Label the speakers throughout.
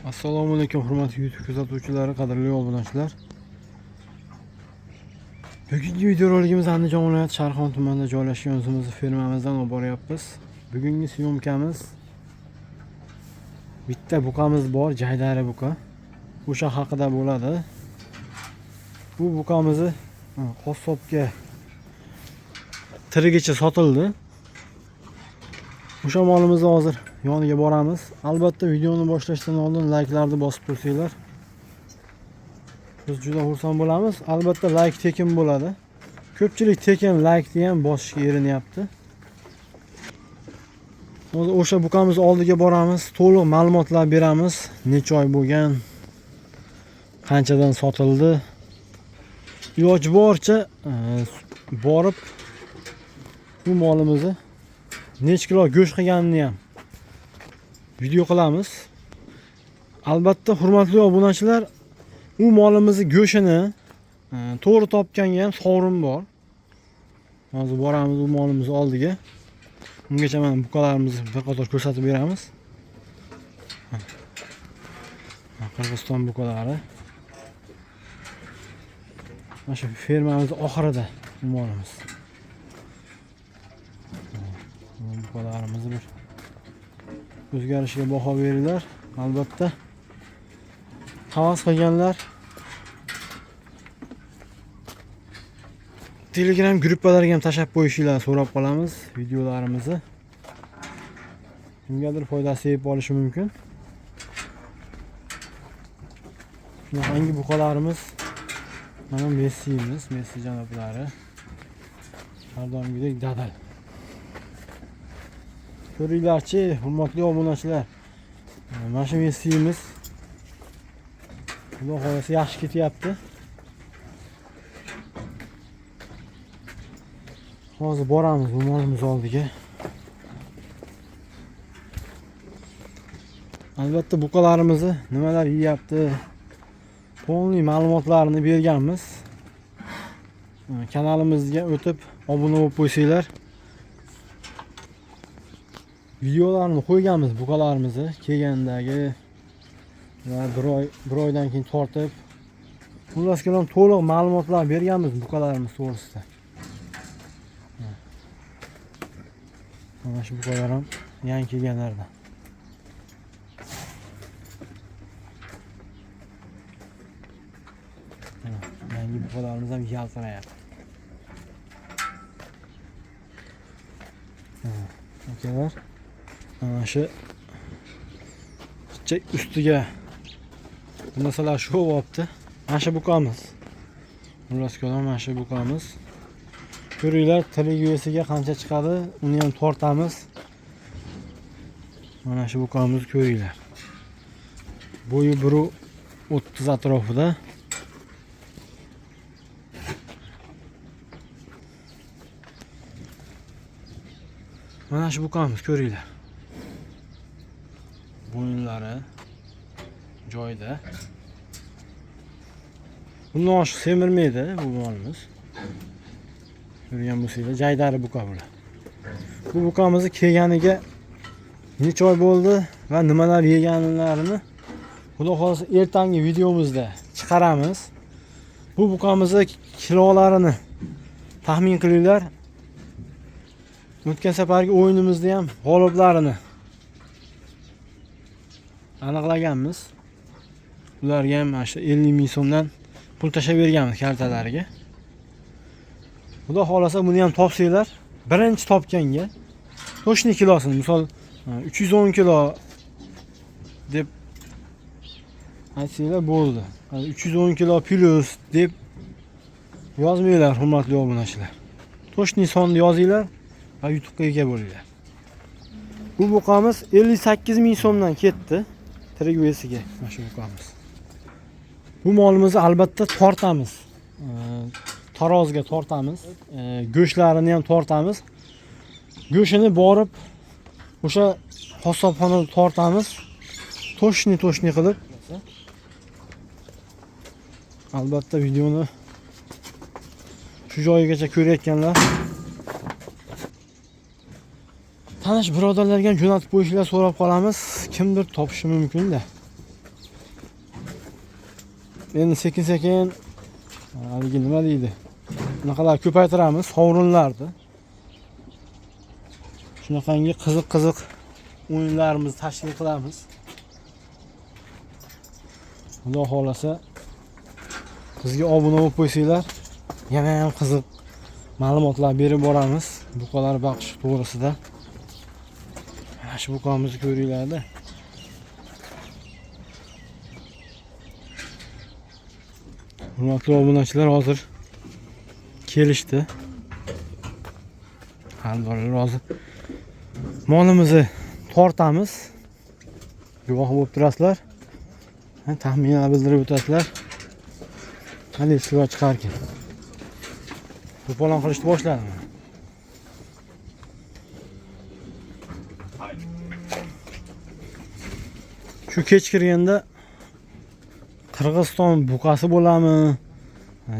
Speaker 1: Assalomu alaykum hurmatli YouTube kuzatuvchilari, qadrli obunachilar. Bugungi videorolikimiz Andijon viloyati Sharxon tumanida joylashgan o'zimizni fermamizdan olib boryapmiz. Bugungi syomkamiz bitta buqamiz bor, jaydari buqa. O'sha haqida bo'ladi. Bu buqamizni qassobga tirigicha sotildi. O'sha molimizni hozir yoniga boramiz. Albatta videoni boshlashdan oldin layklarni bosib tursanglar biz juda xursand bo'lamiz. Albatta layk tekin bo'ladi. Ko'pchilik tekin laykni ham bosishga erinyapti. Hozir o'sha buqamiz oldiga boramiz, to'liq ma'lumotlar beramiz. Necha oy bo'lgan, qanchadan sotildi. Iloji boricha borib bu molimizni necha kilo go'sht qilganini ham video qilamiz. Albatta hurmatli obunachilar, u molimizni go'shtini to'g'ri topganga ham sovrin bor. Hozir boramiz u molimizni oldiga. Ungacha mana buqalarimizni bir qator ko'rsatib beramiz. Mana Qirg'iziston buqalari. Mana shu fermamiz oxirida u molimiz. Mana buqalarimizni bir o'zgarishiga baho beringlar. Albatta havas qilganlar Telegram gruppalarga ham tashlab qo'yishinglarni so'rab qolamiz videolarimizni. Kimgadir foydasi yetib qolishi mumkin. Shunaqangi buqalarimiz mana Messimiz, Messi janoblari. Har doimgidek dadil. Ko'ringlarchi, hurmatli obunachilar. Mana shu Messimiz Xudo xohlasa yaxshi ketyapti. Hozir boramiz bu molimiz oldiga. Albatta buqalarimizni nimalar yeyapti, полный ma'lumotlarini berganmiz. Kanalimizga o'tib obuna bo'lib qo'ysanglar, videolarni qo'yganmiz buqalarimizni kelgandagi va bir oydan keyin tortib, xullas kalom to'liq ma'lumotlar berganmiz buqalarimiz to'g'risida. Mana shu buqalar ham yangi kelganlardan. Mana yangi buqalarimiz ham yaltirayapti. Akalar, mana shu pichak ustiga bu narsalar shu bo'pti. Mana shu buqamiz. Xullas kalom mana shu buqamiz. Ko'ringlar, tirik vesiga qancha chiqadi, uni ham tortamiz. Mana shu buqamizni ko'ringlar. Bo'yi 1.30 atrofida. Mana shu buqamiz ko'ringlar. Bo'yinlari joyida. Bundan oshiq semirmaydi bu molimiz. Ko'rgan bo'lsanglar, jaydari buqa bular. Bu buqamizni kelganiga necha oy bo'ldi va nimalar yeganlarini Xudo xohlasa ertangi videomizda chiqaramiz. Bu buqamizni kilolarini taxmin qilinglar. O'tgan safargi o'yinimizda ham g'oliblarini aniqlaganmiz. Ularga ham mana shu 50 ming so'mdan pul tashlab berganmiz kartalariga. Xudo xohlasa buni ham topsanglar, birinchi topganga to'shni kilosini, misol 310 kilo deb aytsanglar bo'ldi. 310 kilo plus deb yozmanglar, hurmatli obunachilar. To'shni sonni yozinglar va yutuqqa ega bo'linglar. Bu buqamiz 58 ming so'mdan ketdi tirik vesiga mana shu buqamiz. Bu molimizni albatta tortamiz. Tarozga tortamiz. Go'shtlarini ham tortamiz. Go'shtini borib o'sha qassobxonada tortamiz. Toshni qilib. Albatta videoni shu joyigacha ko'rayotganlar tanish birodarlarga ham jo'natib qo'yishlar so'rab qolamiz. Kimdir topishi mumkin-da. Endi sekin-sekin haligi nima deydi? Bunaqalar ko'paytiramiz, sovrinlarni. Shunaqangi qiziq-qiziq o'yinlarimizni tashkil qilamiz. Xudo xohlasa bizga obuna bo'lib qo'ysanglar, yana ham qiziq ma'lumotlar berib boramiz buqalar boqish to'g'risida. Mana shu buqamizni ko'ringlarda. Hurmatli obunachilar, hozir kelishdi. Xaridorlar hozir molimizni tortamiz. Guvoh bo'lib turasizlar. Taxminlar bildirib o'tasizlar. Qanday kilo chiqarkan. To'polon qilishni boshladi mana. Shu kech kirganda Qirg'iziston buqasi bo'ladimi,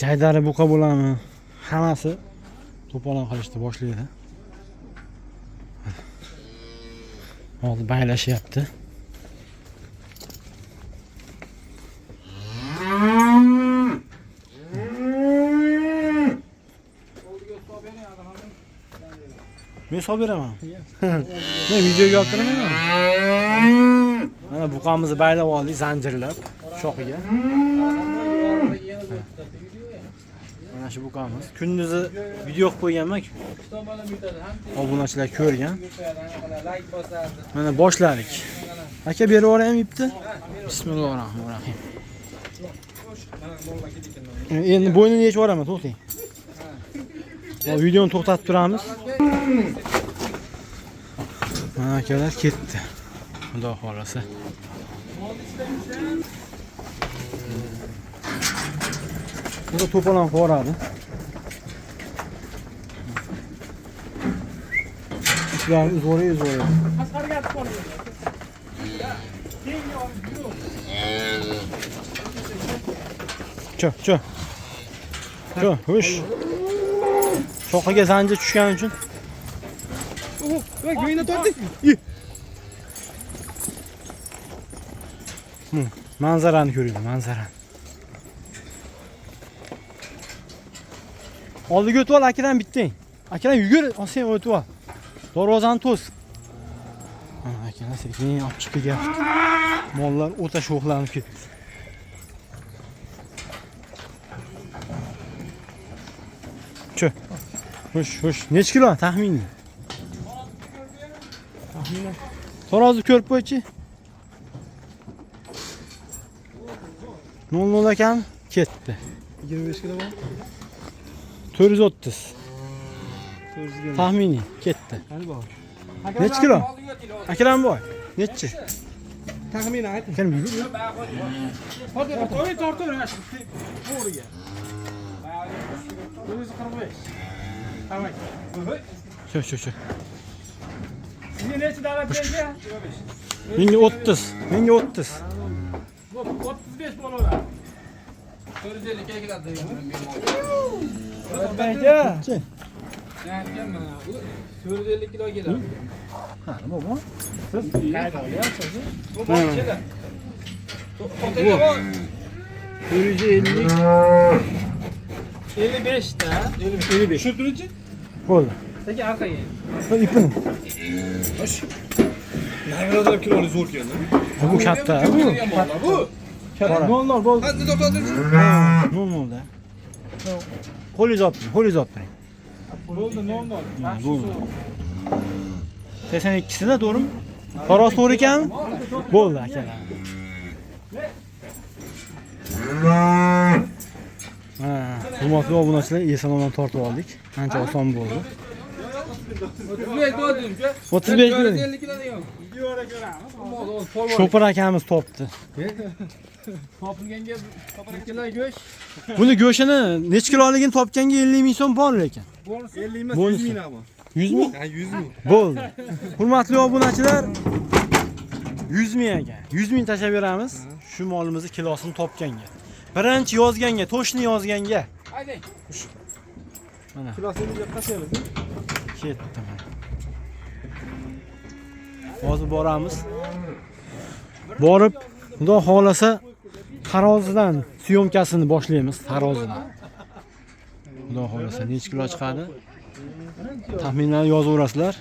Speaker 1: jaydari buqa bo'ladimi, hammasi to'polon qilishni boshlaydi. Hozir baylashyapti. Men hisob beraman. Men videoga olib turaman. Mana buqamizni baylab oldik zanjirlab shoxiga. Mana shu buqamiz. Kunduzi video qilib qo'yganman. Obunachilar ko'rgan. Mana boshladik. Aka berib yuboraymi ipni? Bismillahirrohmanirrohim. Endi bo'ynini yechib yuboraman, to'xtang. Videoni to'xtatib turamiz. Mana akalar ketdi. Xudo xolasa. Bunda to'polon qilib. Ishlarni uzvoradi. Cho, cho. Cho, hush. Shoxiga zanjir tushgani uchun.
Speaker 2: Bo'yni tortdik.
Speaker 1: Manzarani ko'ringlar, manzarani. Oldiga o'tib ol, akadan bittang. Akadan yugur, sen o'tib ol. Darvozani to's. Mana akalar sekin olib chiqib kelyapti. Mollar o'ta sho'xlanib ketdi. Chu. Hush, hush. Necha kilo taxminan? Taxminan. Tarozi ko'rib qo'ychi. 0.0 ekan, ketdi.
Speaker 2: 25 kilo bor.
Speaker 1: 430.
Speaker 2: 420.
Speaker 1: Taxminiy ketdi.
Speaker 2: Qani bor?
Speaker 1: Necha kilo? Akramboy, nechi?
Speaker 2: Taxminan ayting.
Speaker 1: Akram yugur.
Speaker 2: Tortavering, tortavering, shu to'g'riga. 445. Tamam.
Speaker 1: Shu, shu, shu.
Speaker 2: Sizga necha davlat berdi?
Speaker 1: Menga 30, menga 30.
Speaker 2: Bu 35 bo'laveradi.
Speaker 3: 450 keladi.
Speaker 2: Aka.
Speaker 1: Nechi?
Speaker 3: 450 kilo keladi.
Speaker 1: Ha, nima bu?
Speaker 2: Siz qayerda olyapsiz?
Speaker 3: Bu bog'chada. To'xtating.
Speaker 1: 450.
Speaker 2: 55 ta.
Speaker 1: 55.
Speaker 2: Shu turchi?
Speaker 1: Bo'ldi.
Speaker 2: Sekin orqaga.
Speaker 1: Ipini.
Speaker 4: Nagradalab kiloli zo'r keldi.
Speaker 1: Bu katta, bu.
Speaker 3: Bu.
Speaker 1: Qora.
Speaker 2: 00 bo'ldi.
Speaker 3: Hadi to'xtating.
Speaker 1: 00 da. Qo'lingizni olib turing, qo'lingizni olib turing.
Speaker 2: Bo'ldi 00.
Speaker 1: Ha, bo'ldi. 82sida to'g'rimi? Taroz to'g'ri ekanmi? Bo'ldi akalar. Ha, hurmatli obunachilar, eson-omon tortib oldik. Ancha oson bo'ldi.
Speaker 3: 35 dedim.
Speaker 1: 35 dedim.
Speaker 3: 450 kilo degan.
Speaker 2: Videoda ko'ramiz.
Speaker 1: Shopir akamiz topdi.
Speaker 3: Topilganga 1 kilo go'sht.
Speaker 1: Buni go'shtini necha kiloligini topganga 50 ming so'm bor lekin.
Speaker 4: 50 emas,
Speaker 1: Bonus.
Speaker 4: 100 ming ama.
Speaker 1: 100 ming?
Speaker 4: Ha, 100 ming.
Speaker 1: Bo'ldi. Hurmatli obunachilar, 100 ming ekan. 100 ming tashlab beramiz shu molimizni kilosini topganga. Birinchi yozganga, to'shni yozganga.
Speaker 3: Haydang.
Speaker 1: Mana
Speaker 2: Kilosini deb qasaymiz.
Speaker 1: ketdi mana. Hozir boramiz. Borib, Xudo xolasa Tarozidan syomkasini boshlaymiz, tarozidan. Xudo xohlasa necha kilo chiqadi? Taxminlarni yozaverasizlar.